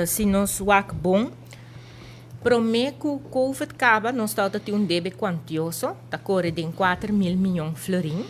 Si nos wak bon, promé ku Covid kaba, nos tabatin un debe kuantioso, ta kore den 4 mil mion florin,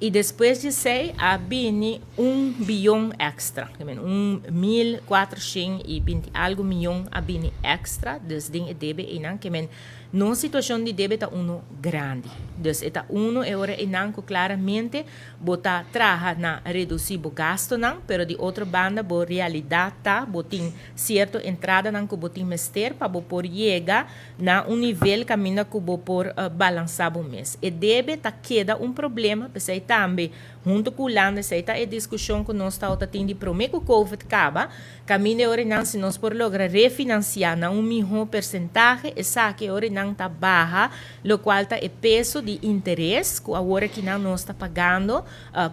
i despues di esei a bini 1 bion èkstra, 1.420 algu mion a bini èkstra, dus den e debe einan, ke men nos situashon di debe ta uno grandi. Dus e ta uno e ora einan ku klaramente bo ta traha na redusí bo gastonan, pero di otro banda bo realidat ta bo tin sierto entradanan ku bo tin mester pa bo por yega na un nivel kaminda ku bo por balansá bo mes. E debe ta keda un problema, p'esei tambe huntu ku Hulanda esei ta e diskushon ku nos ta tin di promé ku Covid kaba, kaminda ora nan si nos por logra refinansiá na un mihó porsentahe, esaki ora nan ta baha lokual ta e peso di interes ku awor aki nan nos ta pagando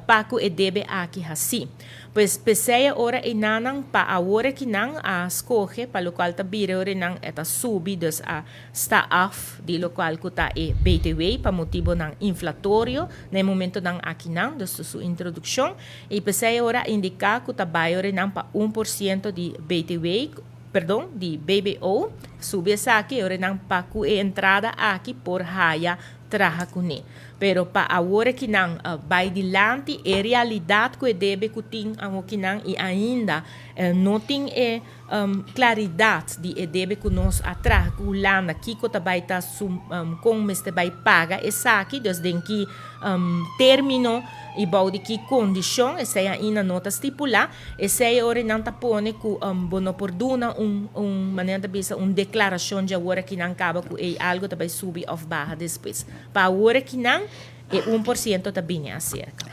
pa ku e debe aki hasi. Pues p'esei ora einan pa awor aki nan a skohe pa lokual ta bira ora nan ta subi, dus a sta af di lokual ku ta e BTW pa motibonan inflatorio na momentonan aki nan, dus su introdukshon, i p'esei ora indiká ku ta bai ora nan pa 1% di BTW, perdon, di BBO, subi esaki ora nan pa ku e entrada aki por haya traha kuné. Pero pa awor ku nan bai dilanti e realidat ku e debe ku tin nan i ainda no tin e klaridat di e debe ku nos a traha ku Hulanda, kiko ta bai ta su kon mester bai paga esaki, dus den ki término i bou di ki kondishon, esei ainda no ta stipulá. Esei ora nan ta pone ku bo no por duna un manera ta bisa un deklarashon di awor ku nan kaba ku e algu ta bai subi òf baha despues. Pa awor ku nan e 1% ta bini aserka.